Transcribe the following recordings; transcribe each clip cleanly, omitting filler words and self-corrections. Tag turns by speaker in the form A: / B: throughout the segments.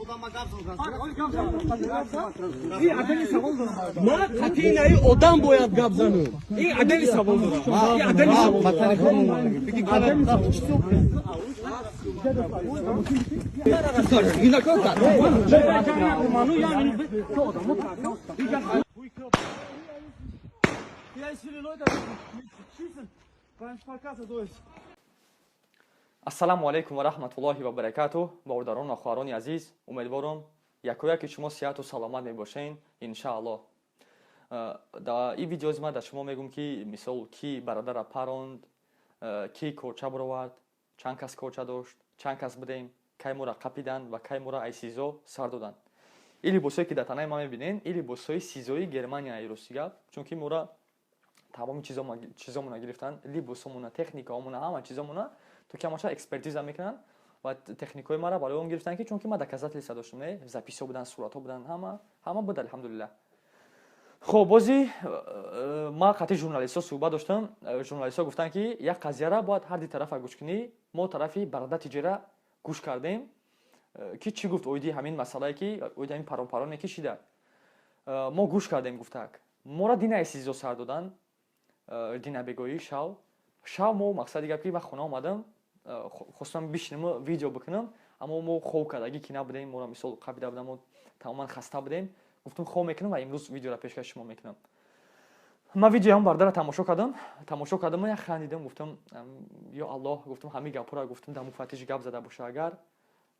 A: Ин адали савол дорам. Ман қатъи наи одам бояд гап занам. Ин адали савол дорам. Ин адали савол дорам.
B: Ассалому алайкум ва раҳматуллоҳи ва баракатуҳ. Бародарон ва хоҳарони азиз, умедворам якояки шумо сиҳату саломат мебошен, иншааллоҳ. Дар ин видеози ман дар шумо мегӯм, ки мисол ки бародара паронд, ки корча баровард, чанд кас корча дошт, чанд кас будем, кай моро қапиданд ва кай моро ай СИЗО сар доданд. Ин либосое ки дар танаи ман мебинен, ин либосҳои СИЗОи Германияи, рости гап, чунки моро тамоми чизомона гирифтанд, либосомона, техникаомона, ҳама чизомона, то ки ҳамаша экспертиза мекунанд. Ва техникаҳои маро барои он гирифтанд, ки чунки ман доказательства доштам, не записҳо буданд, суратҳо буданд, ҳама ҳама буд, алҳамдулиллаҳ. Хоб, бози ман қатъи журналистҳо суҳбат доштам. Журналистҳо гуфтанд, ки як қазияра бояд ҳар ди тарафа гӯш кунӣ. Мо тарафи бародар Тиҷера гӯш кардем, ки чӣ гуфт оиди ҳамин масъалае, ки оиди ҳамин паронпароне ки шида. Мо гӯш кардем, гуфтак, моро динаи СИЗО сар доданд, дина бегоҳӣ, шав шав. Мо мақсади гап, ки ман хона омадам, хостам бишинаму видео бикунам, аммо мо хоб кардагӣ ки набудем, моро мисол қапида будам, мо тамоман хаста будем. Гуфтам, хоб мекунам ва имрӯз видеоро пешкаши шумо мекунам. Ман видеои ҳамон бародарро тамошо кардам, тамошо кардам, як хандидам, гуфтам: «Ё Аллоҳ», гуфтам, ҳамин гапҳоро, гуфтам, дар муфаттиш гап зада боша агар,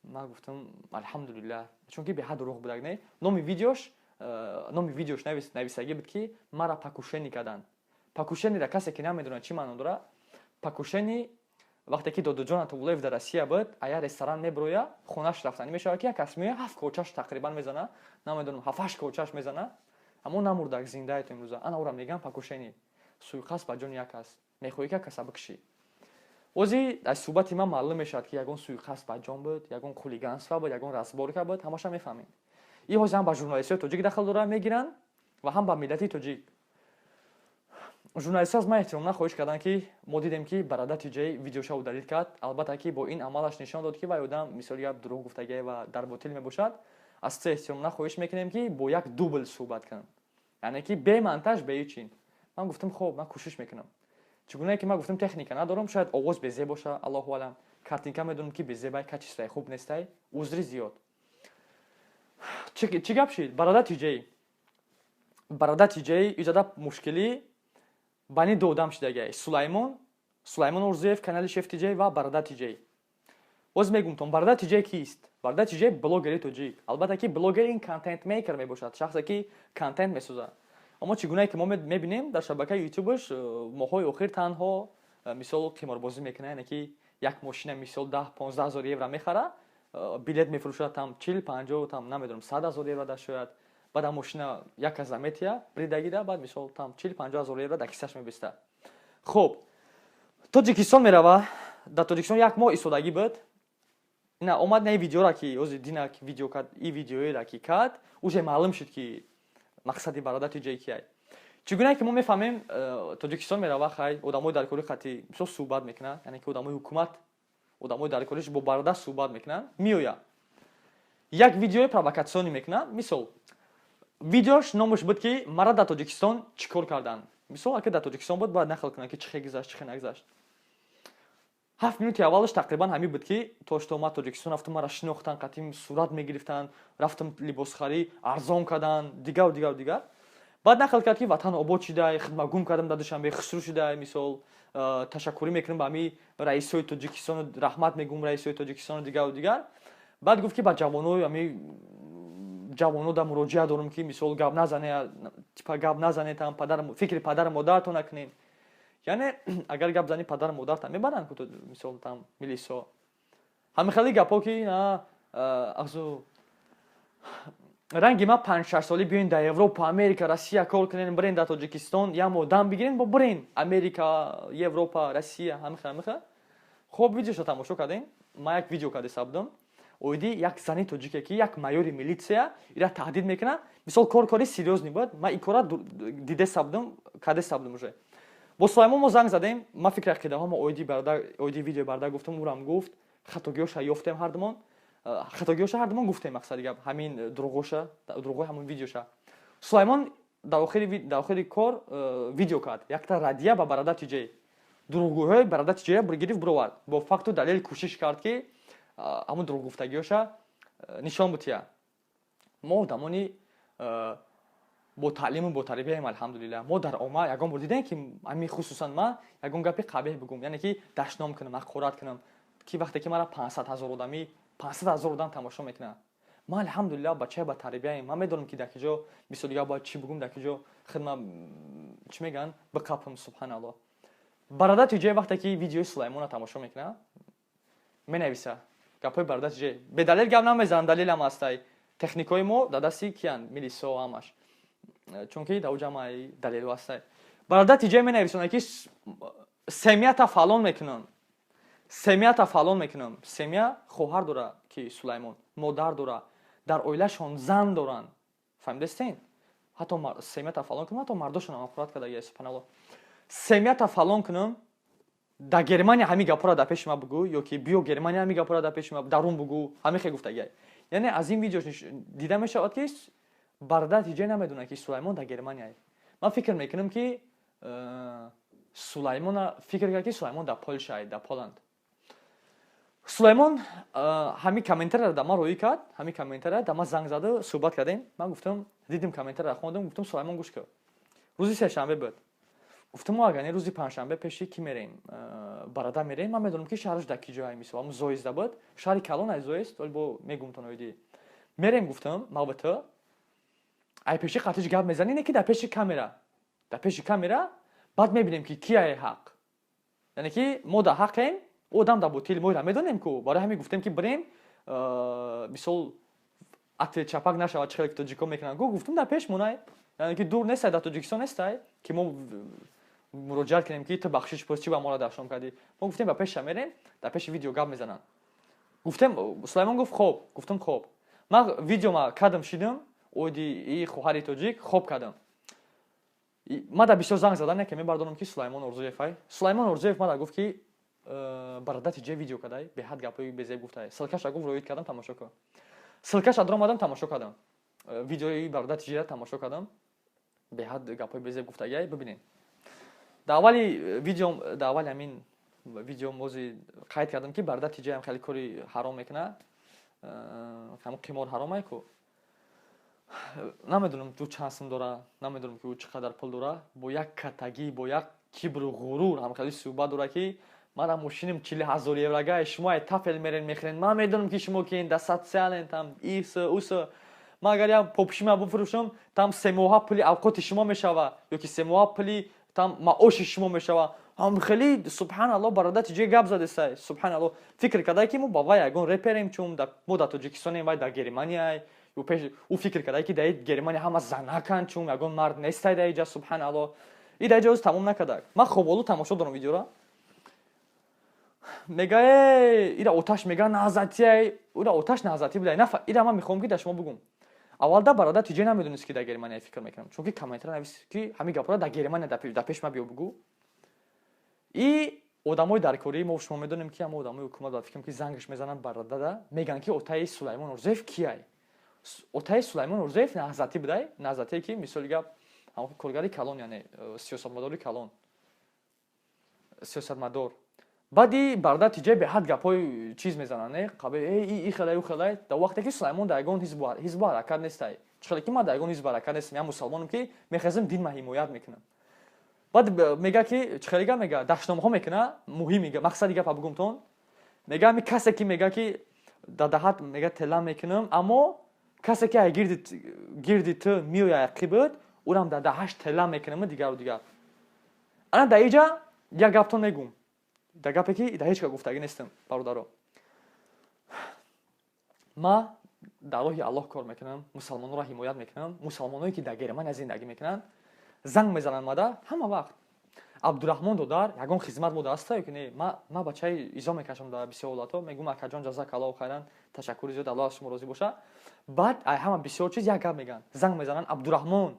B: ман гуфтам: «Алҳамдулиллаҳ», чунки беҳад дурӯғ будак. Не, номи видеош нависагӣ буд, ки мара покушение карданд. Покушениеро касе ки намедонад, чӣ маъно дорад покушение? Вақте ки Додуҷон Атовуллоев дар Россия буд, ая ресторан мебироя, хонаш рафтанӣ мешавад, ки як кас меоя, ҳафт корчаш тақрибан мезана, намедонам, ҳафтҳашт корчаш мезана, аммо намурдак, зиндаи то имрӯза. Ана ӯра мегӯям покушение, суиқасд ба ҷони як кас. Мехоҳӣ ки як каса бикушӣ. Ози аз суҳбати ман маълум мешавад, ки ягон суиқасд ба ҷон буд, ягон хулиганство буд, ягон разборка буд, ҳамаша мефаҳмед. Ин ҳозир ҳам ба журналистҳои тоҷик дахл дорад, мегиранд, ва ҳам ба миллати тоҷик. Журналистҳо аз ман эҳтиромона хоҳиш карданд, ки мо дидем, ки бародар Тиҷаи видеоша удалить кард. Албатта, ки бо ин амалаш нишон дод, ки вай одам, мисоли гап, дурӯғ гуфтагие ва дар ботил мебошад. Аз ту эҳтиромона хоҳиш мекунем, ки бо як дубл суҳбат кунам, яъне ки бе монтаж, бе ҳечин. Ман гуфтам: «Хоб, ман кӯшиш мекунам». Чӣ гунае ки ман гуфтам, техника надорам, шояд овоз безеб боша, аллоҳу алам, картинка медонам, ки безебай, качествои хуб нестай, узри зиёд. Чӣ гап шид? Бародар Тиҷаи, бародар Тиҷаи иҷода мушкилӣ байни ду одам шидагиай: Сулаймон, Сулаймон Орзуев, канали Шеф Тиҷай, ва бародар Тиҷай. Боз мегумтон, бародар Тиҷай кист? Бародар Тиҷай блогери тоҷик. Албатта, ки блогер ин контентмейкер мебошад, шахсе ки контент месозад. Аммо чӣ гунае ки мо мебинем дар шабакаи ютубаш, моҳҳои охир танҳо мисол қиморбозӣ мекунад, яъне ки як мошина, мисол, 10-15 ҳазор евро мехара, билет мефурӯшад, там 40, 50, там намедонам, 100 ҳазор евро да шояд. Баъд ам мошина як каза метия бридагида, баъд мисол там 40-50 ҳазор евро дар кисаш мебиста. Хуб, Тоҷикистон мерава, дар Тоҷикистон як моҳ истодагӣ буд. Ина омад, на видеора ки ози дина видео кард, и видеоеро ки кард, уже маълум шуд, ки мақсади бародар Тиҷаи кияй. Чӣ гунае ки мо мефаҳмем, Тоҷикистон мерава, хай, одамои даркорӣ қати бисёр суҳбат мекунанд, яъне ки одамои ҳукумат, одамои даркориш бо бародар суҳбат мекунанд. Меояд, як видеои провокатсионӣ мекунад. Мисол, видеош номаш буд, ки мара дар Тоҷикистон чӣ кор карданд. Мисол, ака дар Тоҷикистон буд, бояд нақл кунад, ки чӣ хел гузашт, чӣ хел нагузашт. 7 минути аввалаш тақрибан ҳамин буд, ки то что ман Тоҷикистон рафтам, мара шинохтан, қатъи сурат мегирифтанд, рафтам либосхарӣ, арзон карданд, дигару дигару дигар. Баъд нақл кард, ки ватан обод шидай, хидмат гум кардам дар Душанбе, хусрӯ шидай. Мисол, ташаккурӣ мекунам ба ҳамин раисҳои Тоҷикистону, раҳмат мегӯм раисҳои Тоҷикистону, дигару дигар. Баъд гуфт, ки ба ҷавонои, ҳамин ҷавоно да муроҷиат дорам, ки мисол гап назане, типа гап назане, там падар, фикри падару модаратон накунед. Яъне агар гап зани, падару модарта мебаранд, мисол, там милисо. Ҳамин хеле гапҳо, ки азу ранги ман 5-6 солӣ биёин дар Европа, Америка, Россия кор кунен, бирен дар Тоҷикистон як моҳ дам бигирен, бо бирен Америка, Европа, Россия, ҳамин хел, ҳамин хел. Хуб, видеошо тамошо кардем. Ман як видео карда будам оиди як зани тоҷике, ки як майори милитсия ира таҳдид мекунад. Мисол, кор кори серьёзный буд, ман ин кора дидеса будам, кардеса будам уже. Бо Сулаймон мо занг задем, ман фикри ақидаҳо мо оиди бародар, оиди видеои бародар гуфтам, ӯрам гуфт, хатогиҳоша ёфтем ҳардумон. Хатогиҳоша ҳардумон гуфтем. Мақсади гап, ҳамин дурӯғоша, дурӯғои ҳамон видеоша. Сулаймон дар охири кор видео кард, якта раддия ба Бародар Тиҷей, дурӯғгӯҳои Бародар Тиҷея гирифт, бировард, бо факту далел кӯшиш кард, ки ҳамон дурӯғгуфтагиҳоша нишон бутия. Мо одамони бо таълиму бо тарбияем, алҳамдулилла. Мо дар омма ягон бор дидем, ки ҳамин, хусусан ман, ягон гапи қабеҳ бигӯм, яъне ки дашном кунам, ҳақорат кунам, ки вақте ки мара 500 000 одамӣ, 500 000 одам тамошо мекунад? Ман, алҳамдулилла, бачаи ба тарбияем. Ман медонам, ки дар ки ҷо, мисол дигар, бояд чӣ бигӯм, дар ки ҷо хидма, чӣ мегӯянд, биқапам. Субҳаналло. Бародар Тиҷай вақте ки видеои Сулаймона тамошо мекунад, менависа гапҳои Бародар Тиҷай. Бедалел гап намезанам, далелам ҳастай. Техникҳои мо дар дасти киянд, милисо ҳамаш, чунки дар оҷа ҳамаи далелҳо ҳастай. Бародар Тиҷай менависонад, ки семья та фалон мекунам, семья та фалон мекунам. Семья хоҳар дора, ки Сулаймон модар дора, дар оилашон зан доранд, фаҳмидастен? Ҳатто семья та фалон кунам, ҳатто мардошонам ҳақорат карда. Субҳаналло. Семья та фалон кунам, дар Германия ҳамин гапҳоро дар пеши ма бугӯ ё ки биё Германия, ҳамин гапҳоро дар пеши ма дарун бугӯ. Ҳамин хел гуфтагиай. Яъне аз ин видео дида мешавад, ки Бародар Тиҷай намедонад, ки Сулаймон дар Германия. Ман фикр мекунам, ки Сулаймона фикр кард, ки Сулаймон дар Полша, дар Поланд. Сулаймон ҳамин комментарияро дар ман роӣ кард. Ҳамин комментария дар ман занг зада суҳбат кардем. Ман гуфтам, дидим, комментарияро хондам, гуфтам: «Сулаймон, гӯш кун». Рӯзи сешанбе буд. Гуфтам: «Мо агар не, рӯзи панҷшанбе пеши ки мерем? Бародар мерем. Ман медонам, ки шаҳраш дар ки ҷое». Мисол, ҳамн Зоизда буд, шаҳри калон ай Зоист, вале бо мегумтон оиди. Мерем, гуфтам, ман ба ту ай пеши қатиш гап мезанӣ, не ки дар пеши камера, дар пеши камера. Баъд мебинем, ки ки ай ҳақ, яъне ки мо дар ҳақем, одам дар ботил. Мо ира медонем ку. Барои ҳамин гуфтем, ки бирем, мисол, ответ чапак нашавад, чӣ хеле ки тоҷико мекунанд ку. Гуфтам, дар пеш монай, яъне ки дур нестай, дар Тоҷикистон нестай, ки мо муроҷиат кунем, ки ту бахшиш пурс, чӣ ба моро дашном кардӣ. Мо гуфтем, ба пеша мерем, дар пеши видео гап мезананд, гуфтем. Сулаймон гуфт: «Хоб». Гуфтам: «Хоб». Ман видеома кардам, шидам оиди и хоҳари тоҷик, хоб кардам. Мада бисёр занг задан, яке мебардорам, ки Сулаймон Орзуев ай. Сулаймон Орзуев мада гуфт, ки Бародар Тиҷай видео кардай, беҳад гапҳои безеб гуфтай. Ссылка ша, гуфт, роид кардам, тамошо кун. Ссылка ша даромадам, тамошо кардам, видеои Бародар Тиҷайра тамошо кардам, беҳад гапҳои безеб гуфтагиай. Бибинед, дар аввали видео, дар аввали ҳамин видео мози қайд кардам, ки Бародар Тиҷайам хеле кори ҳаром мекунад. Ҳамон қимор ҳаромай ку. Намедонам, ӯ чанд сум дора, намедонам, ки ӯ чӣ қадар пул дора. Бо як катагӣ, бо як кибру ғурур ҳам хеле суҳбат дора, ки мана мошиним 40 000 еврога, шумо ай Тафел мерен, мехӯрен. Ман медонам, ки шумо киен, да социален, там ис ус. Ман агар як попшима бифурӯшам, там 3 моҳа пули авқоти шумо мешава ё ки 3 моҳа пули там маоши шумо мешава. Ҳам хеле, субҳаналло, Бародар Тиҷай гап задесай. Субҳаналло, фикр кардай, ки мо ба вай ягон реперем, чун мо дар Тоҷикистонем, вай дар Германияй. Ӯ фикр кардай, ки дар Германия ҳама занаканд, чун ягон мард нестай дар иҷа. Субҳаналло. И дар иҷа оз тамом накардак. Ман хоболу тамошо дорам видеора. Мега: «Э, ира оташ мега наҳзатиай, ира оташ наҳзатӣ буда». Ира ман мехоҳам, ки дар шумо бугум. Аввалда Бародар Тиҷай намедонист, ки дар Германия, фикр мекунам, чунки комментара навис, ки ҳамин гапҳоро дар Германия дар пеш ма биё бугӯ. И одамои даркории мо, шумо медонем, ки ҳама одамои ҳукумат ба фикрам, ки зангаш мезананд бародада, мегӯянд, ки отаи Сулаймон Орзуев кияй? Отаи Сулаймон Орзуев наҳзатӣ будай, наҳзатие, ки, мисоли гап, ҳамон коргари калон, яъне сиёсатмадори калон, сиёсатмадор. Баъди Бародар Тиҷай беҳад гапҳои чиз мезананд, не қабил и хелай, ӯ хелай. Дар вақте ки Сулаймон дар ягон ҳизбу ҳаракат нестай, чӣ хеле ки ман дар ягон ҳизбу ҳаракат нестам, я мусалмонам, ки мехезам, дин ма ҳимоят мекунам. Баъд мега, ки чӣ хеле гап мега, дашномҳо мекуна. Муҳими мақсади гапа бугумтон. Мега, ами касе ки мега, ки дадаҳат, мега, тела мекунам, аммо касе ки ай гирди ту меояй қибит, ӯрам дадаҳаш тела мекунам, дигару дигар. Ана дар иҷа як гаптон мегум, дар гапе ки дар ҳеҷ ка гуфтагӣ нестам. Бародаро, ма дар роҳи Аллоҳ кор мекунам, мусалмононро ҳимоят мекунам. Мусалмоное ки дар Германия зиндагӣ мекунанд, занг мезананд мада ҳама вақт: «Абдураҳмон додар, ягон хизмат мо даста ё ки не?» Ма бачаи изо мекашам. Дар бисёр ҳолатҳо мегӯм: «Акаҷон, ҷазакаллоҳу хайран, ташаккури зиёд, Аллоҳ аз шумо розӣ боша». Баъд ай ҳама бисёр чиз як гап мегӯянд, занг мезананд: «Абдураҳмон,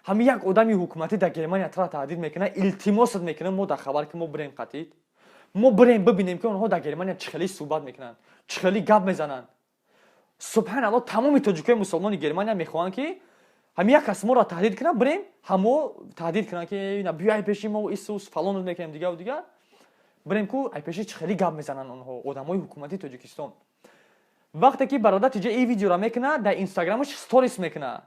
B: ҳамин як одами ҳукуматӣ дар Германия тура таҳдид мекунад, илтимосат мекунад, мо дар хабар ки, мо бирем қатид, мо бирем, бибинем, ки онҳо дар Германия чӣ хеле суҳбат мекунанд, чӣ хеле гап мезананд». Субҳаналло, тамоми тоҷикои мусулмони Германия мехоҳанд, ки ҳами як кас моро таҳдид кунад, бирем, ҳамо таҳдид кунанд, ки биёй пеши мо, исус фалон мекунем, дигару дигар. Бирем ку, ай пеши чӣ хеле гап мезананд онҳо, одамои ҳукумати Тоҷикистон. Вақте ки бародар тиҷа ин видеоро мекунад, дар Инстаграмаш сторис мекунад,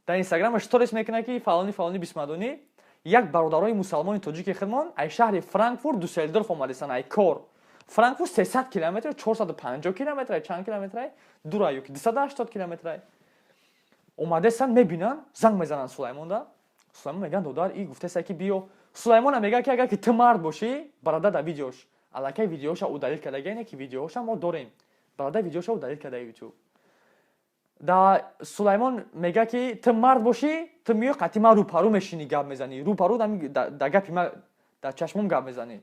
B: дар Инстаграмаш сторис мекунад, ки фалони фалони бисмадонӣ, як бародарои мусалмони тоҷики худмон ай шаҳри Франкфурт, Дюссельдорф омадистанд ай кор. Франкфурт 300 километр, 450 километр, чанд километр дура ё ки 280 километр омадестанд. Мебинанд, занг мезананд Сулаймонда. Сулаймон мегӯянд: «Додар, и гуфтеса, ки биё». Сулаймона мегӯяд, ки агар ки ту мард бошӣ, бародар дар видеош аллакай видеоша удалить карда, ки видеоша мо дорем, бародар видеоша удалить карда Ютуб да. Сулаймон мегӯяд, ки ту мард бошӣ, ту миёй, қатъи ман рӯпарӯ мешинӣ, гап мезанӣ, рӯпарӯ дар гапи ма, дар чашмом гап мезанӣ,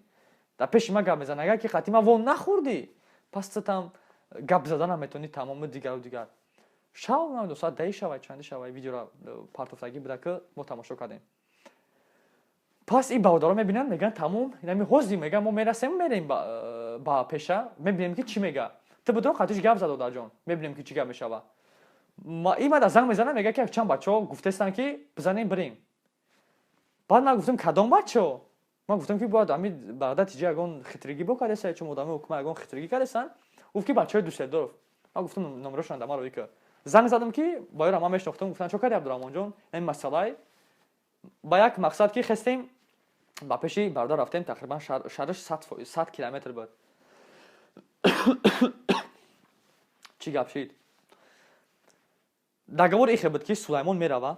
B: дар пеши ман гап мезанӣ. Агар ки қатъи ман вон нахӯрдӣ, пас ту там гап задан наметавонӣ, тамоми дигару дигар. Шав, намедонам, соат 10 шавай, чанди шавай, видеоро партофтагӣ буда, ки мо тамошо кардем. Пас ин бародаро мебинанд, мегӯянд: «Тамом, инами ҳозир», мегӯянд, «мо мерасем, мерем ба пеша, мебинем, ки чӣ мега. Ту будро қатиш гап зад, додарҷон, мебинем, ки чӣ гап мешава». Ин мада занг мезанам, мега, ки якчанд бачаҳо гуфтестанд, ки бизанем, бирем. Баъд ман гуфтам: «Кадом бачаҳо?» Ман гуфтам, ки бояд ами бародар тиҷа ягон хитригӣ бокардеса, чун одами ҳукумат ягон хитригӣ кардестанд. Гуфт, ки бачаҳои Дюссельдорф. Ман гуфтам: «Номерошон да маро ика». Занг задам, ки ба ёра ман мешинохтам. Гуфтам: «Чо карди, Абдураҳмонҷон?» Ин масъалаи ба як мақсад, ки хестем, ба пеши бародар рафтем. Тақрибан шарш 100 километр буд. Чӣ гап шид? Договор ихе буд, ки Сулаймон мерава,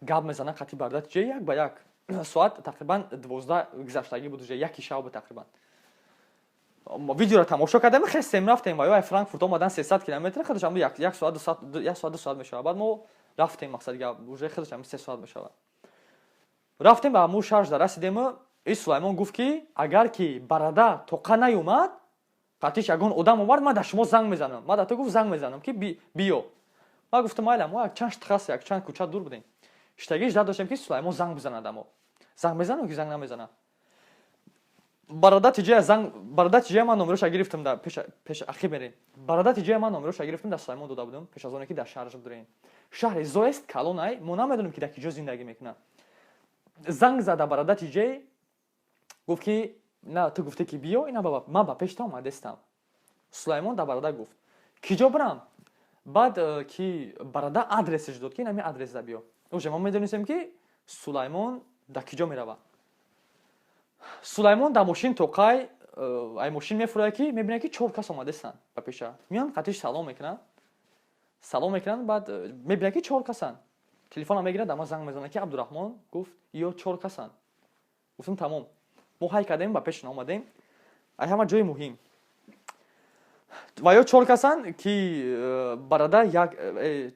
B: гап мезана қати бародар тиҷа як ба як. Соат тақрибан 12 гузаштагӣ буд, уже яки шав буд тақрибан. Видеоро тамошо кардем, хестем, рафтем. Ва ё Франкфурт омадан 300 километр худаш ҳам як соат, 2 соат, як соат, 2 соат мешавад. Баъд мо рафтем, мақсад гап, уже худаш ҳам 3 соат мешавад. Рафтем, ба ҳамун шаҳр расидему и Сулаймон гуфт, ки агар ки барада тоқа наёмад, қатиш ягон одам овард, ман дар шумо занг мезанам. Ман дар ту, гуфт, занг мезанам, ки биё. Ман гуфтам: «Майла». Мо якчанд штхас, якчанд кӯча дур будем. Штагиш дар доштем, ки Сулаймон занг бизанад. Амо занг мезанам, ки занг намезанад. Бародар тиҷая занг, бародар тиҷая ман номероша гирифтам да пеш ахи мерем. Бародар тиҷая ман номероша гирифтам, дар Сулаймон дода будам, пеш аз оне ки дар шаҳраш бидурем. Шаҳри Зоест калонай, мо намедонем, ки дар ки ҷо зиндагӣ мекунад. Занг зада бародар тиҷай, гуфт, ки на, ту гуфте, ки биё, ина ман ба пешта омадестам. Сулаймон да бародар гуфт: «Ки ҷо бирам?» Баъд ки бародар адресаш дод, ки инами адресда биё. Уже мо медонистем, ки Сулаймон дар ки ҷо меравад. Сулаймон дар мошин тоқай ай мошин мефурӯяд, ки мебинад, ки чор кас омадестанд ба пеша. Меянд, қатиш салом мекунанд, салом мекунанд. Баъд мебинад, ки чор касанд. Телефонам мегирад, ама занг мезанад, ки Абдураҳмон, гуфт, ё чор касанд. Гуфтам: «Тамом». Мо ҳай кардем, ба пешон омадем. Ай ҳама ҷои муҳим ва ё чор касанд, ки бародар як,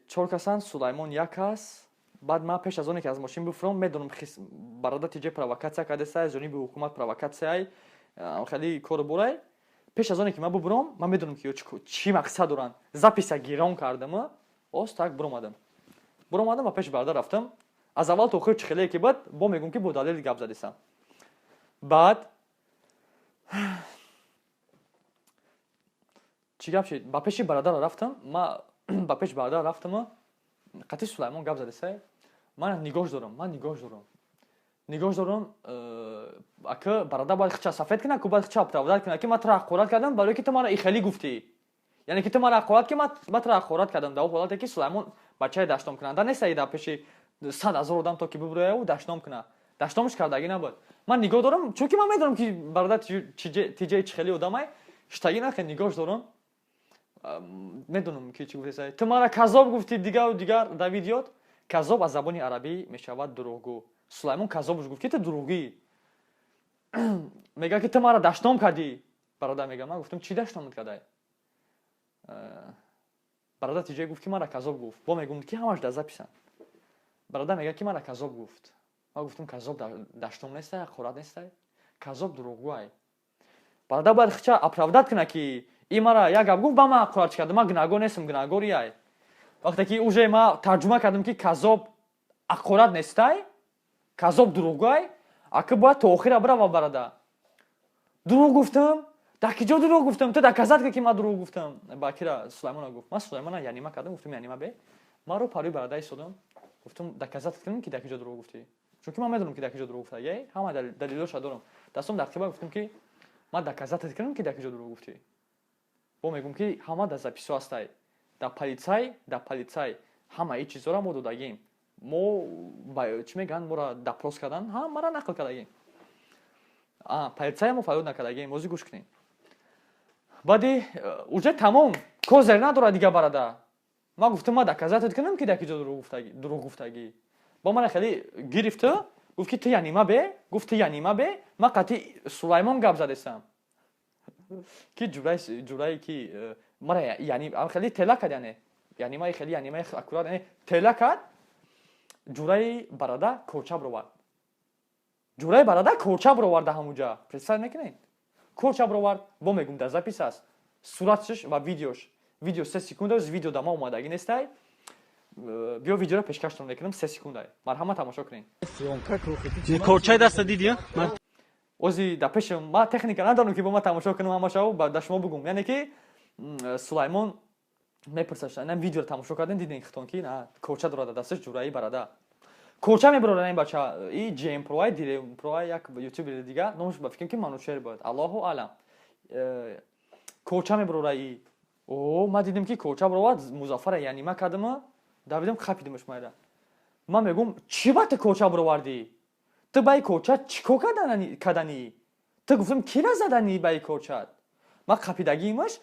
B: чор касанд, Сулаймон як кас. Баъд ман пеш аз оне ки аз мошин бифуром, медонам, бародар тиҷа провокатсия кардеса, аз ҷониби ҳукумат провокатсияй, хеле кору борай. Пеш аз оне ки ман бубуром, ман медонам, ки чӣ мақсад доранд. Записа гирон кардаму оз так буромадам. Буромадам, ба пеши бародар рафтам. Аз аввал то охир чӣ хеле ки буд, бо мегӯм, ки бо далели гап задисам. Баъд чӣ гап шид? Ба пеши бародар рафтам. Ма ба пеши бародар рафтаму қатъи Сулаймон гап задисай. Ман нигоҳ дорам, ман нигоҳ дорам, нигоҳ дорам. Ака, бародар бояд хича сафед кунад ку, бояд хича оправдать кунад, ки ман туро ҳақорат кардам, барое ки ту маро ихелӣ гуфтӣ, яъне ки ту маро ҳақорат, ки ман туро ҳақорат кардам. Дар он ҳолате ки Сулаймон бачаи даштномкунанда нест, дар пеши 100 000 одам то ки бибурӯяю даштном кунад. Даштномаш кардагӣ набуд. Ман нигоҳ дорам, чунки ман медонам, ки бародар тиҷаи чӣ хеле одамай штагӣ нахе. Нигоҳш дорам, медонам, ки чӣ гуфтеса: «Ту мара казоб гуфтӣ», дигару дигар. Дар видеот казоб аз забони арабӣ мешавад дурӯғгӯ. Сулаймон казобш гуфт, ки ту дурӯғгӯӣ. Мега, ки ту мара даштном кардӣ. Бародар мега. Ман гуфтам: «Чӣ даштномат кардай?» Бародар тиҷае гуфт, ки мара казоб гуфт. Бо мегӯм, ки ҳамаш дар записанд. Бародар мега, ки мара казоб гуфт. Ман гуфтам: «Казоб даштном нестай, ҳақорат нестай, казоб дурӯғгӯай». Бародар бояд хича оправдать кунад, ки и мара як гап гуфт, ба ман ҳақорат чӣ карда, ман гунаҳгор нестам, гунаҳгор ияй. Вақте ки уже ма тарҷума кардам, ки казоб ҳақорат нестай, казоб дурӯғгӯай, ака бояд то охира бирава. Бародар: «Дурӯғ гуфтам, Дар ки ҷо дурӯғ гуфтам? Ту доказать ка, ки ман дурӯғ гуфтам. Ба кира? Сулаймона гуфт. Ман Сулаймона янима кардам, гуфтам: «Янима бе». Ман рӯ парои барада истодам, гуфтам: «Доказать кунем, ки дар ки ҷо дурӯғ гуфтӣ», чунки ман медонам, ки дар ки ҷо дурӯғ гуфта, ҳама далелоша дорам. Дастом дар қиба, гуфтам, ки ман доказать кунам, ки дар ки ҷо дурӯғ гуфтӣ. Бо мегӯм, ки ҳама дар записьо ҳастай, дар полицай ҳама ин чизҳоро мо додагим. Мо, чӣ мегӯянд, моро допрос кардан, ҳамаро нақл кардагим. Полицая мо фарёд накардагим. Озӣ гӯш кунем. Баъди э, уже тамом, козырь надорад дига барада. Ман гуфтам: «Ман доказать кунам, ки дар ки ҷо дурӯғ гуфтагӣ». Бо мана хеле гирифта, гуфт, ки ту янима бе, гуфт: «Ту янима бе, ман қатъи Сулаймон гап задестам», ки ҷурае ки мара яъни хеле тела кард, яъне янимаи хеле янимаи аккурат, яъне тела кард. Ҷураи барада корча бировард, ҷураи барада корча бироварда ҳамунҷа. Представь мекунед, корча бировард. Бо мегум, дар запись аст суратшш ва видеош. Видео 3 секунда, видео да ма омадагӣ нестай. Биё, видеоро пешкаштон мекунам, 3 секунда, марҳамат, тамошо кунед.
C: Корчаи даста дидӣ?
B: Ози да пеши ма техника надорам, ки бо ма тамошо кунам ҳамашав, да шумо бугум. Яъне ки Сулаймон мепурсад. Инам видеоро тамошо кардем, дидем хитон, ки на корча дорад дасташ. Ҷураи барада корча мебарорад. Ин бача и ҷм проай, дирем проай, як ютубери дига, номаш ба фикрам, ки Манучер бояд, аллоҳу алам. Корча мебарора и о ма дидем, ки корча баровард. Музаффара янима кардама, давидам, қапидимаш майда. Ман мегӯм: «Чӣ ба ту корча баровардӣ? Ту ба и корча чӣ кор карданӣ?» Ту, гуфтам, кира заданӣ ба и корчат? Ман қапидагиимаш,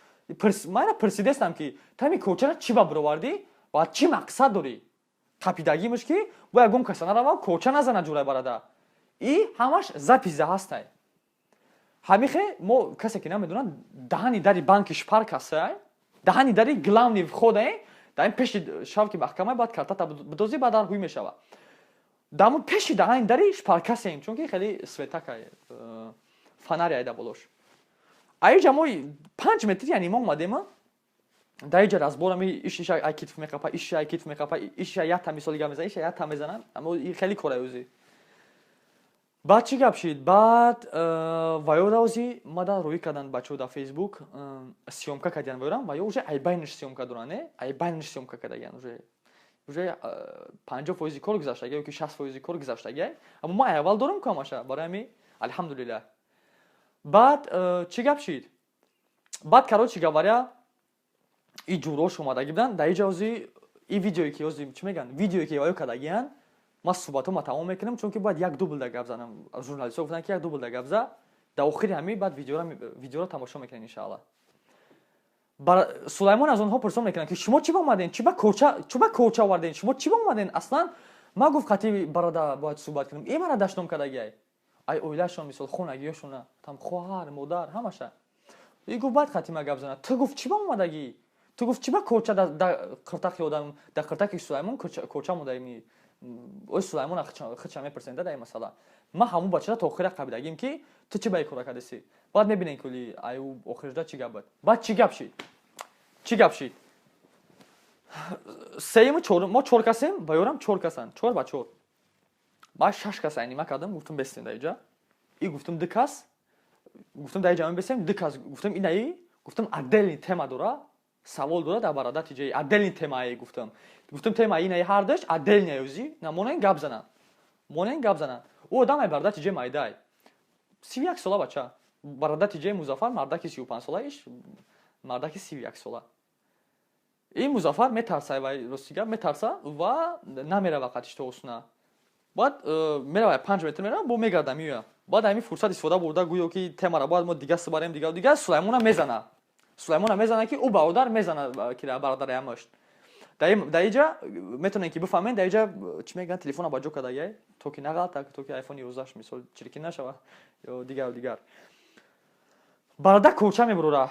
B: ман пурсидестам, ки ту ҳамин корчаро чӣ ба баровардӣ ва чӣ мақсад дорӣ? Қапидагиимаш, ки бо ягон каса нарава, корча назана ҷурай барада. И ҳамаш запись ҳастай. Ҳамихе мо, касе ки намедонад, даҳани дари банки Шпарк ҳастай, даҳани дари главный вход е, дар ин пеши шав, ки маҳкама бояд картата бидозӣ, баъд дар ҳуй мешава. Дамо пеши даҳани дари Шпаркасем, чунки хеле светака, фонари айда болош. Аиҷа мо 5 метр, яъне мо омадема дар иҷа разборами. Иш ай китф меқапа, иш ай китф меқапа, иш ята мисоли гап мезана, иш ята мезанам. Аммо хеле кора ӯзи. Баъд чӣ гап шид? Баъд ваёраози мада рӯӣ карданд бачаҳо дар Фейсбук, съёмка кардиян ваёрам. Ваё уже айбайнаш съёмка доранд, не айбайнаш съёмка кардагиян. Уже 50 фоизи кор гузаштагия ё ки 60 фоизи кор гузаштагия, аммо ман аввал дорам ку ҳамаша. Барои ҳами, алҳамдулиллаҳ. Баъд чӣ гап шид? Баъд, короче говоря, и ҷурош омадагӣ буданд дар иҷа. Ози и видеое ки ози, чӣ мегӯянд, видеое ки ваё кардагиян, ман суҳбатҳома тамом мекунам, чунки бояд як дублда гап занам. Журналистҳо гуфтанд, ки як дублда гап за. Дар охири ҳамин баъд видеоро тамошо мекунем, иншаалло. Сулаймон аз онҳо пурсон мекунанд, ки шумо чӣ ба омадем, чӣ ба корча овардем, шумо чӣ ба омадем аслан? Ман, гуфт, қатъи барода бояд суҳбат кунам, э мара даштном кардагиай, ай оилашон, мисол, хонагиёшона там, хоҳар, модар, ҳамаша. И гуфт, баъд қатъи ма гап зана. Ту, гуфт, чӣ ба омадагӣ? Ту, гуфт, чӣ ба корча да қиртақи одам, дар қиртаки Сулаймон корча модаи? Ой, Сулаймона хича мепурсем да дар ин масъала. Ман ҳамун бачара то охира қабидагим, ки ту чӣ ба ин кора кардеси. Баъд мебинем, ки аю охирда чӣ гап буд. Баъд чӣ гап шид? Чӣ гап шид? Сеюму чорум мо чор касем, ба ёрам чор касанд, чор ба чор. Баъд шаш кас айнима кардам, гуфтам: «Бестем дар иҷа». И гуфтам: «Ду кас», гуфтам, «дар иҷа бестем, ду кас». Гуфтам: «Инаи», гуфтам, «отдельный тема дора, савол дора дар бародар тиҷаи, отдельный темае». Гуфтам: «Тема инаи ҳардаш отдельный ӯзи на, монен гап зананд, монен гап зананд». Ӯ одам ай бародар тиҷаи майдай, 31 сола бача. Бародар тиҷаи Музаффар мардаки 35 сола, иш мардаки 31 сола. Ин Музаффар метарса, вай, рости гап, метарса ва намерава қатиш то осуна. Баъд мерава, 5 метр мерава, бо мегарда, меоя. Баъд ҳамин фурсат истифода бурда, гӯё ки темара бояд мо дига сибарем, дига дига, Сулаймона мезана. Сулаймона мезана, ки ӯ бародар мезана, ки бародари ҳамашт. Дар иҷа метавонем, ки бифаҳмем, дар иҷа, чӣ мегӯянд, телефона ба ҷо кардагиай, то ки нағалта, то ки айфони 11 мисол чиркин нашава ё дигару дигар. Бародар корча мебурора,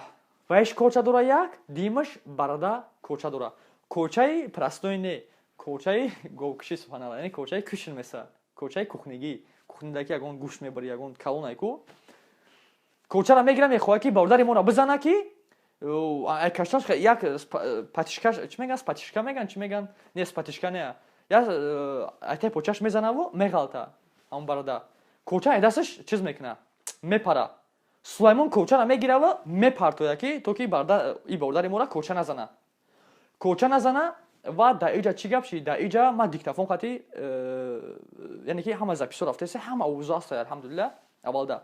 B: ваиш корча дора, як димаш барода корча дора. Корчаи простой не, корчаи говкушӣ, субҳаналло, яъне корчаи кушн меса, корчаи кухнигӣ, кухнида ки ягон гӯшт мебари, ягон калонай ку. Корчаро мегира, мехоҳад, ки бародари моро бизана, ки кашташ як патишкаш, чӣ мегӯянд, спатишка мегӯянд, чӣ мегӯянд, не, спатишка не, як айтай почаш мезанаву меғалта. Ҳамон бародар корча ай дасташ чиз мекуна, мепара. Сулаймон кочара мегирава, мепартоя, ки то ки и бародари мора коча назана, коча назана. Ва дар иҷа чӣ гап шид? Дар иҷа ман диктофон қати, яъне ки ҳама записҳо рафтаеса, ҳама овозо ҳаста, алҳамдулилла. Аввалда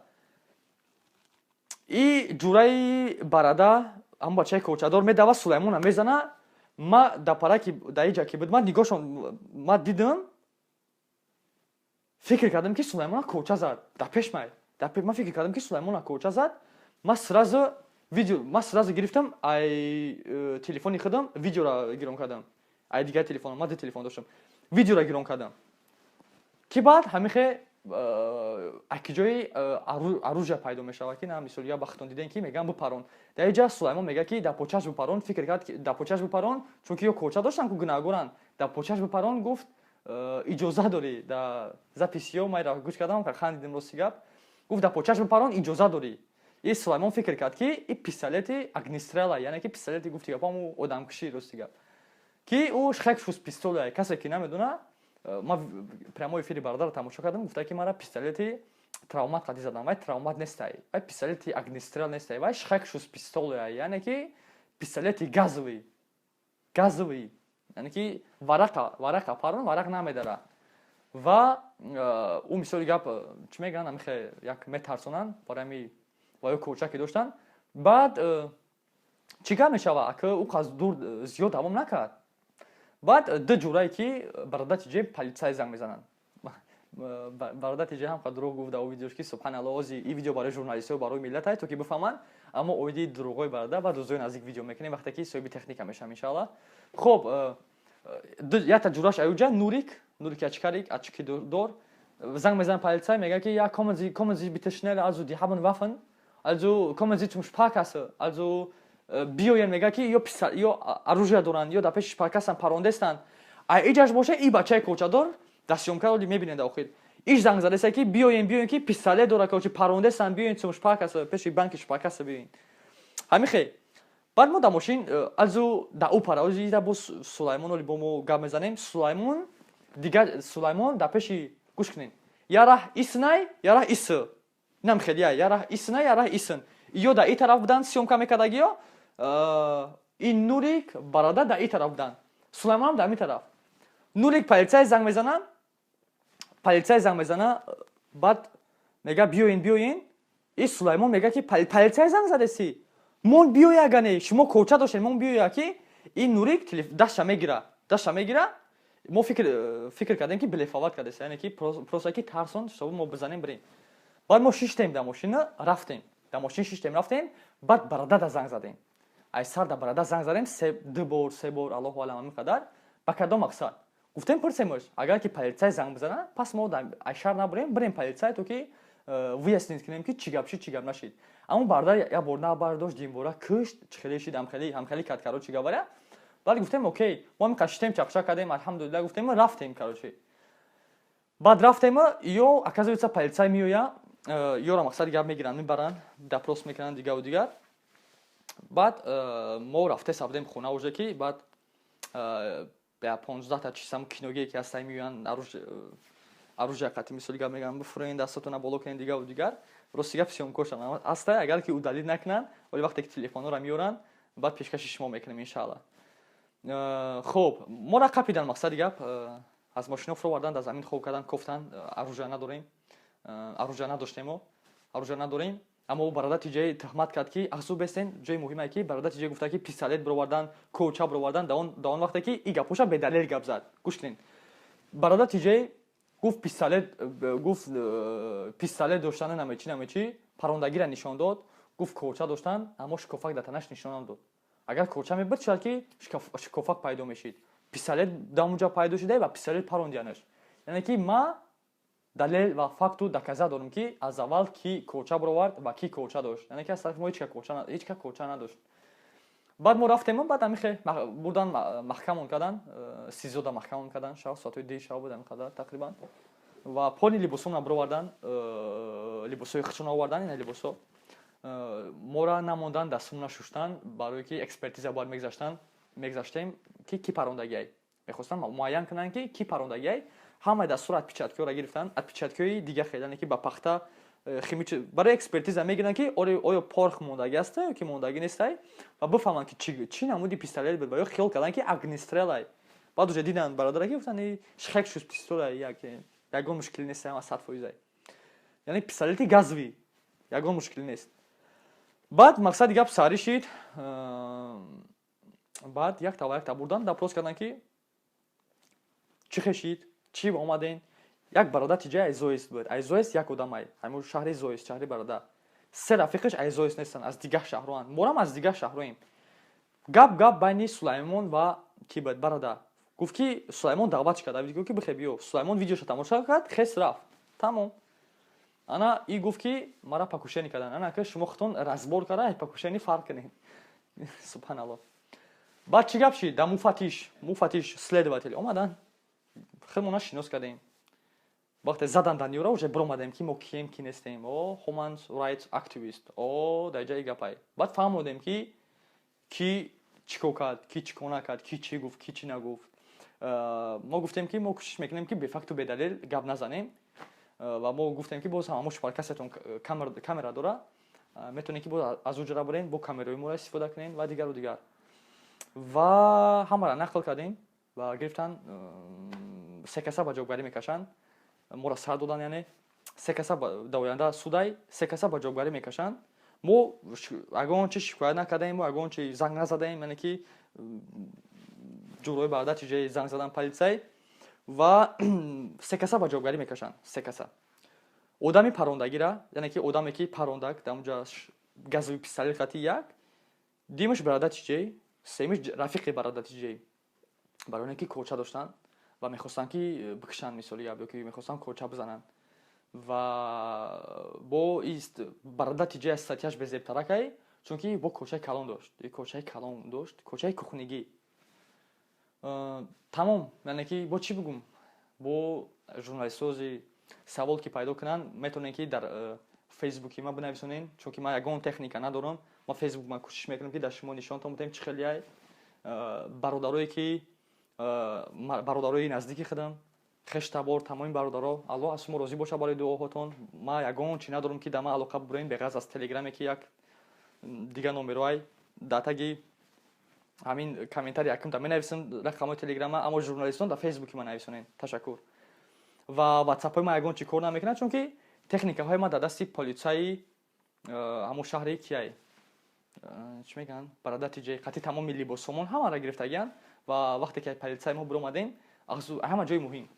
B: и ҷураи барада, ҳамон бачаи кочадор, медава, Сулаймона мезана. Ма дар параки дар иҷа ки буд, ман нигоҳшон ма дидам, фикр кардам, ки Сулаймона коча зад дар пеш май. Ман фикр кардам, ки Сулаймона коча зад. Ма сразу видео, ма сразу гирифтам, ай телефони худам видеора гирон кардам, ай дигар телефон, ма ду телефон доштам, видеора гирон кардам, ки баъд ҳамихе акиҷои оружия пайдо мешавад, ки на мисол я бахтон дидем, ки мегӯям бипарон. Дар иҷа Сулаймон мегӯяд, ки дар почаш бипарон. Фикр кард, ки дар почаш бипарон, чунки ё коча доштан, ку гунаҳгоранд, дар почаш бипарон, гуфт, иҷоза дорӣ. Дар записиё майра гӯш кардам, хандидем, рости гап. Гуфт, дар почаш бипарон, иҷоза дорӣ. И Сулаймон фикр кард, ки и пистолети огнестрела, яъне ки пистолети, гуфти гапаму, одамкушӣ, рости гап, ки ӯ Schreckschusspistole. Касе ки намедона, ма прямой эфири бародарро тамошо кардам, гуфта, ки мара пистолети травмат қади задам. Вай травмат нестай, вай пистолети огнестрел нестай, вай Schreckschusspistole, яъне ки пистолети газовый, газовый, яъне ки варақа, варақа парон, варақ намедара. Ва ӯ, мисоли гап, чӣ мегӯянд, амихе як метарсонанд барои ами ва ё коча ки доштанд. Баъд чӣ гап мешава, ака ӯ қаз дур зиёд давом накард. Баъд ду ҷурае ки бародар тиҷе полицай занг мезананд. Бародар тиҷе ҳам дурӯғ гуфт дар видеош, ки субҳаналло, ози ин видео барои журналистҳо, барои миллат ай, то ки бифаҳманд. Аммо оиди дурӯғҳои бародар баъд рӯзҳои наздик видео мекунем, вақте ки соҳиби техника мешавам, иншаалло. Хоб, якта ҷураш аюҷа Нурик, Нурик очкарик, очки дор, занг мезанад полицай, мегӯяд, ки я kommen Sie bitte schnell, also die haben Waffen, also kommen Sie zum Sparkasse, also биёян. Мегӯяд, ки ё оружия доранд, ё дар пеши Шпаркассан, парондестанд. Ай иҷаш боша, и бачаи кочадор дар съёмка оли мебинед, дар охир иш занг задаеста, ки биёен, биёен, ки пистолет дора, короче, парондестанд, биёен zum Sparkasse, пеши банки Шпаркасса биёен. Ҳамихе баъд мо дар мошин, азу дар ӯ пара ози боз Сулаймон оли бо мо гап мезанем. Сулаймон дигар, Сулаймон дар пеши, гӯш кунед, я раҳ иснай, я раҳ ис инам хелия, я раҳ иснай, я раҳ исн, ё дар и тараф буданд, съёмка мекардагиё. Ин Нурик, бародар дар и тараф буданд, Сулаймонам дар ин тараф. Нурик полицай занг мезана, полицай занг мезана, баъд мега, биёин, биёин. И Сулаймон мега, ки полицай занг задеси, мон биёя, гане шумо коча доштед, мон биёя, ки ин Нурик дастша мегира, дастша мегира. Мо фикр кардем, ки блефовать кардеса, яъне ки просто ки тарсон, чтобы мо бизанем, бирем. Баъд мо шиштем дар мошина, рафтем, дар мошин шиштем, рафтем. Баъд бародада занг задем, ай сар да бародар занг задем, ду бор, се бор, аллоҳу алам. Ҳамин қадар ба кадом мақсад гуфтем, пурсемш, агар ки полицай занг бизана, пас мо ай шаҳр набурем, бирем полицай, то ки выяснить кунем, ки чӣ гап шид, чӣ гап нашид. Аммо бародар як бор набардошт, димбора кушт, чӣ хеле шид, ҳамхеле кард, короче говоря. Баъд гуфтем, окей, мо ҳамин қадр шитем, чақчақ кардем, алҳамдулилла гуфтем, рафтем, короче. Баъд рафтем, ё оказывается, полицай меоя, ёро, мақсади гап, мегиранд, мебаранд, допрос мекунанд, дигаву дигар. Баъд мо рафте сабдем хона уже, ки баъд 15-та чизам киногие ки ҳастай, меоянд, оружия қати, мисоли гап, мегӯянд, бифурен, дастатона боло кунед, дигаву дигар. Рости гап, съёмкошам ҳастай, агар ки удалить накунанд, вале вақте ки телефонҳоро меоранд, баъд пешкаши шумо мекунем, иншаалло. Хуб, моро қапидан, мақсади гап, аз мошино фуровардан, дар замин хоб кардан, кофтан. Оружия надорем, оружия надоштемо, оружия надорем. Аммо бародар тиҷаи тӯҳмат кард, ки ахсу бестен. Ҷои муҳиме, ки бародар тиҷаи гуфта, ки пистолет бировардан, коча бировардан, дар он вақте ки и гапоша бедалел гап зад. Гӯш кунед, бародар тиҷаи гуфт пистолет, гуфт пистолет доштана, намечи, намечи, парондагиро нишон дод, гуфт коча доштан, аммо шикофак дар танаш нишон надод. Агар коча мебуд, шояд ки шикофак пайдо мешид. Пистолет дар онҷа пайдо шуда ва пистолет парондиянаш, яъне ки ма далел ва факту доказать дорем, ки аз аввал ки коча бировард ва ки коча дошт, яъне ки аз тарафи мо ҳеч ка коча надошт. Баъд мо рафтем, баъд амихе бурдан, маҳкамон кардан, СИЗОда маҳкамон кардан. Шаб соатҳои 2 шаб буд, ҳамин қадар тақрибан. Ва поли либосомона бировардан, либосҳои худшон овардан, ина либосҳо. Мора намондан, дастумона шуштан, барое ки экспертиза бояд мегузаштан, мегузаштем, ки ки парондагиай. Мехостанд муайян кунанд, ки ки парондагиай. Ҳамаи дастура, отпечаткиҳоро гирифтанд, отпечаткиҳои дига хел, яъне ки ба пахта. Химич барои экспертиза мегиранд, ки оё порох мондагӣ аста ё ки мондагӣ нестай, ва бифаҳманд, ки чӣ намуди пистолет буд. Ва ё хиёл карданд, ки огнестрел ай. Баъд уже диданд бародара, ки гуфтанд, шхекшус пистола, як ягон мушкилӣ нест, ама 100%, ай, яъне пистолети газовый, ягон мушкилӣ нест. Баъд мақсади гап сарӣ шид. Баъд якта ва якта бурдан, допрос карданд, ки чӣ хешид, чӣ омаден. Як бародар тиҷаи айзоис буд, айзоис як одамай, ҳамун шаҳри Зоис, шаҳри бародар. Се рафиқаш айзоис нестанд, аз дигар шаҳроанд, морам аз дигар шаҳроем. Гап байни Сулаймон ва ки буд, бародар гуфт, ки Сулаймон даъват кард, гуфт, ки бихе, биё. Сулаймон видеошо тамошо кард, хес рафт, тамом. Ана и гуфт, ки мара покушение кардан. Ана ка шумо худтон разбор карда, покушение фарқ кунед, субҳаналло. Баъд чӣ гап шид? Да муфаттиш, следователь омадан, худмона шинос кардем. Вақте задан Даниёра, уже биромадем, ки мо кием, ки нестем. О, human rights activist, о, дар ҷаи гапай. Баъд фаҳмодем, ки ки чӣ кор кард, ки чӣ кор накард, ки чӣ гуфт, ки чӣ нагуфт. Мо гуфтем, ки мо кӯшиш мекунем, ки бефакту бедалел гап назанем, ва мо гуфтем, ки боз ҳамамо шупаркасетон камера дора, метавонем, ки боз аз он ҷора бурем, бо камераҳои моро истифода кунем ва дигару дигар. Ва ҳамаро нақл кардем ва гирифтан, се каса ба ҷавобгарӣ мекашанд. Моро сар додан, яъне се каса дар оянда судай, се каса ба ҷавобгарӣ мекашанд. Мо ягон чи шикоят накардаем, мо ягон чи занг назадаем, яъне ки ҷурҳои бародар чиҷае занг задан полицай. Ва се каса ба ҷавобгарӣ мекашанд, се каса. Одами парондагира, яъне ки одаме, ки парондак дар онҷа газовый пистолет хати, як димаш бародар чиҷей, семиш рафиқи бародар чиҷей, барои оне ки корча доштанд ва мехостанд, ки бикушанд, мисоли гап, ё ки мехостанд корча бизананд. Ва бо ист бародар тиҷай статья ш безебтаракай, чунки бо корчаи калон дошт, корчаи калон дошт, корчаи кухнигӣ. Тамом, яъне ки бо чӣ бигум? Бо журналистсози савол ки пайдо кунанд, метавонед, ки дар Фейсбуки ма бинависонед, чунки ман ягон техника надорам. Ма Фейсбук ма кӯшиш мекунам, ки дар шумо нишонтон бидем, чӣ хелияй. Бародарое ки бародарои наздики худам, хештабор, тамоми бародаро, Аллоҳ аз шумо розӣ бошад барои дуоҳотон. Ма ягон чӣ надорам, ки дар ман алоқа бубурем, беғараз аз Телеграме, ки як дигар номероай дар таги ҳамин комментарий якумта менависам рақамҳои Телеграма. Аммо журналистон дар Фейсбуки ман нависонед, ташаккур. Ва Ватсапҳои ман ягон чӣ кор намекунад, чунки техникаҳои ман дар дасти полицаи ҳамон шаҳри кияй, чӣ мегӯянд, бародар тиҷаи қатъи тамоми либосҳомон ҳамаро гирифтагиянд. Ва вақте ки полицаи мо биромадем, ҳама ҷои муҳим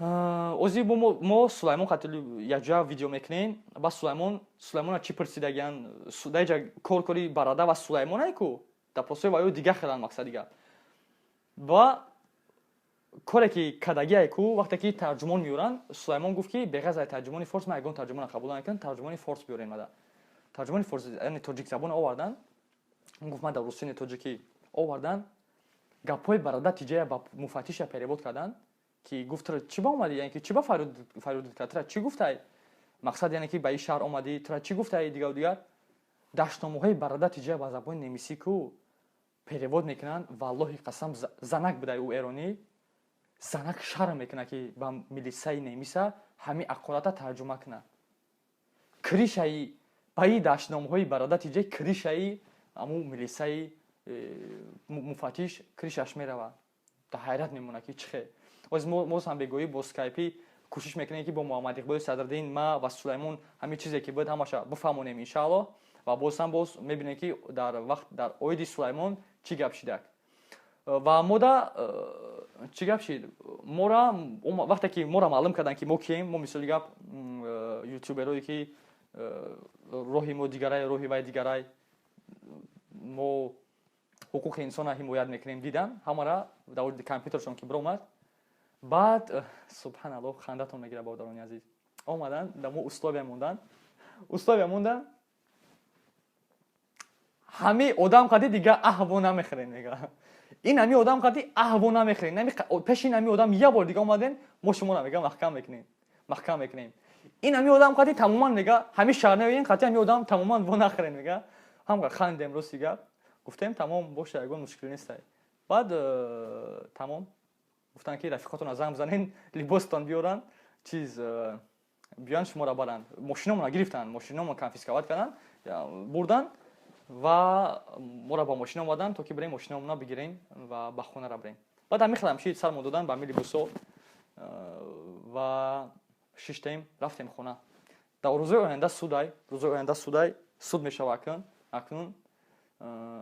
B: ози мо Сулаймон қатъи якҷоя видео мекунем. Ба Сулаймон, Сулаймона чӣ пурсидагиянд дар ҷа? Кор-кори бародар ва Сулаймонае ку допрос ҳои ваё дигар хеланд. Мақсади гап ва коре ки кардагие ку, вақте ки тарҷумон меёранд, Сулаймон гуфт, ки беғараз аз тарҷумони форс ман ягон тарҷумона қабул намекунам, тарҷумони форс биёрем. Мада тарҷумони форс, яъне тоҷикзабон овардан. Гуфт, ман дар русини тоҷикӣ овардан, гапҳои бародар тиҷая ба муфаттиша перевод карданд, ки гуфт, тра чӣ ба омадӣ, яъне ки чӣ ба фарёд кард, тра чӣ гуфтай, мақсад, яъне ки ба ин шаҳр омадӣ, тра чӣ гуфтай, дигару дигар. Даштномаҳои бародар тиҷая ба забони немисӣ ку перевод мекунанд. Валлоҳи қасам, занак будай ӯ, эронӣ занак, шарм мекунад, ки ба милисаи немиса ҳамин ақората тарҷума кунад. Крыша и ба ин даштномаҳои бародар тиҷай, крыша и аму милисаи муфаттиш крыша ш меравад, дар ҳайрат мемонад, ки чӣ хел. Оз мо ҳам бегоҳӣ бо скайпӣ кӯшиш мекунем, ки бо Муҳаммад Иқболи Садриддин, ма ва Сулаймон ҳамин чизе ки буд, ҳамаша бифаҳмонем, иншааллоҳ. Ва боз ҳам боз мебинем, ки дар вақт дар оиди Сулаймон чӣ гап шидак ва мода чӣ гап шид. Мора вақте ки моро маълум карданд, ки мо кием, мо, мисоли гап, ютуберое, ки роҳи мо дигарай, роҳи вай дигарай, мо ҳуқуқи инсонро ҳимоят мекунем, дидан ҳамара дар компютершон ки биромад. Баъд, субҳаналлоҳ, хандатон мегирад, бародарони азиз, омадан дар мо условия мондан, условия мондан: ҳамаи одам қади дига аҳво намехӯрем. Мега, ин ҳами одам қади аҳво намехӯрем, пеши ин ҳами одам як бор дига омадем, мо шуморо, мега, маҳкам мекунем, маҳкам мекунем. Ин ҳами одам қади тамоман, мега, ҳами шаҳр қати ҳами одам тамоман во нахӯрем. Мега, ҳам хандем, рости гап, гуфтем, тамом боша, ягон мушкилӣ нестай. Баъд тамом, гуфтанд, ки рафиқотонро занг бизанен, либостон биёранд, чиз. Биён шуморо баранд. Мошиномона гирифтанд, мошиномон конфисковать карданд, бурданд ва моро ба мошин омаданд, то ки бирем мошиномона бигирем ва ба хонара бирем. Баъд ҳамин хелам шид, сармо доданд ба либосо ва шиштем, рафтем хона. Дар рӯзои оянда судай, рӯзои оянда судай, суд мешава акнун. Акнун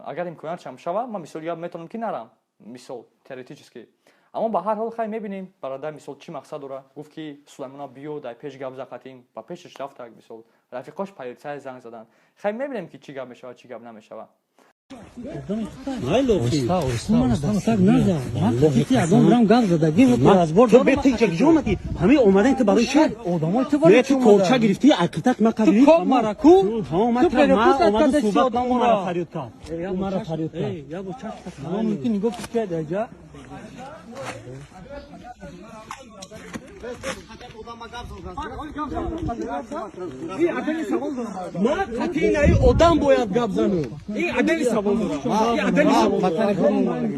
B: агар имкониятшам шава, ман мисол я метавонам ки нарам, мисол теоретически. Аммо ба ҳар ҳол хай мебинем, бародар мисол чӣ мақсад дора. Гуфт ки Сулаймона биё, дар пеш гап захатим, ба пешаш рафтак, мисол рафиқош полицай занг заданд. Хай мебинем ки чӣ гап мешава, чӣ гап намешава.
A: Ма қатъи одам бояд гап занам. Ин адали савол дорам. Ин адали савол дорам.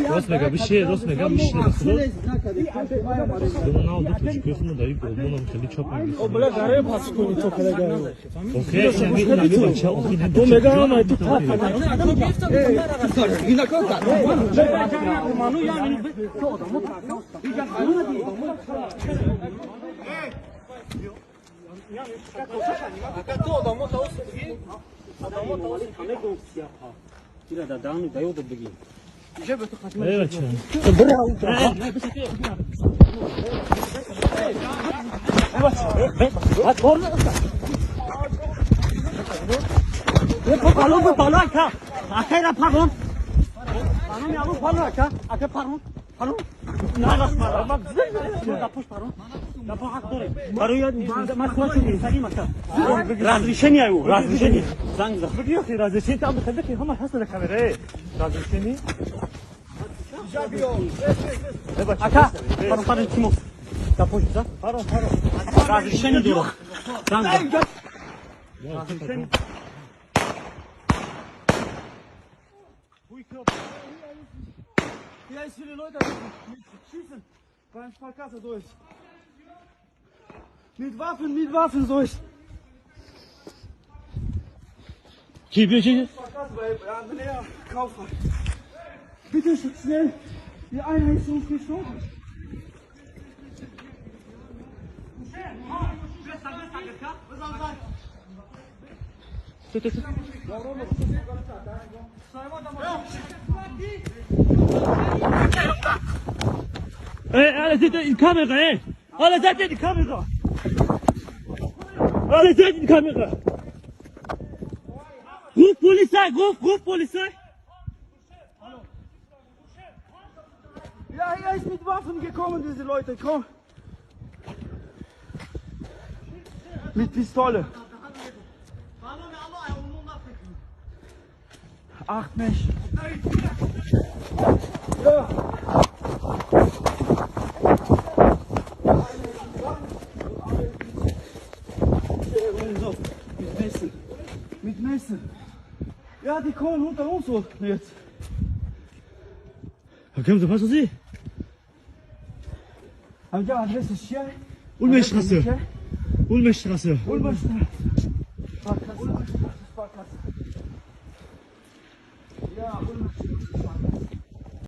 C: Рост мега биши, рост мега биши. Думана ду точка худро дар ин олмонам хеле чоп мегирифт.
A: Бля, гаре пас кунӣ то кала гаре.
C: Охе, ин бача, охе,
A: Ту мега ама ту та.
C: Эй, бача. Разрешение ю, разрешение. Занг за. Разрешение там бихе, ҳама ҳаст дар камера. Разрешение.
A: Ака, парон парон Тимур. Да пусть, да?
C: Парон, парон.
A: Разрешение дорам. Занг за.
C: Разрешение.
A: Hier ist viele Leute mit Schießen beim Sparkasse durch. Mit Waffen durch.
C: Чи би чи?
A: Sparkasse bei Andrea Kaufmann. Bitte schnell, die eine ist uns gestorben.
C: Ey, alle seht in die Kamera, ey! Alle seht in die Kamera! Alle seht in die Kamera! Ruf Polizei, ruf, ruf Polizei!
A: Ja, hier ist mit Waffen gekommen, diese Leute, komm. Mit Pistole. Acht Mensch. Ja. Mit Messen. Mit Messen. Ja, die kommen unter uns so jetzt.
C: Okay, so was Sie?
A: Haben die Adresse hier?
C: Ulmerstraße. Ulmerstraße.
A: Ulmerstraße. Sparkasse. Sparkasse. Ja, Ulmerstraße.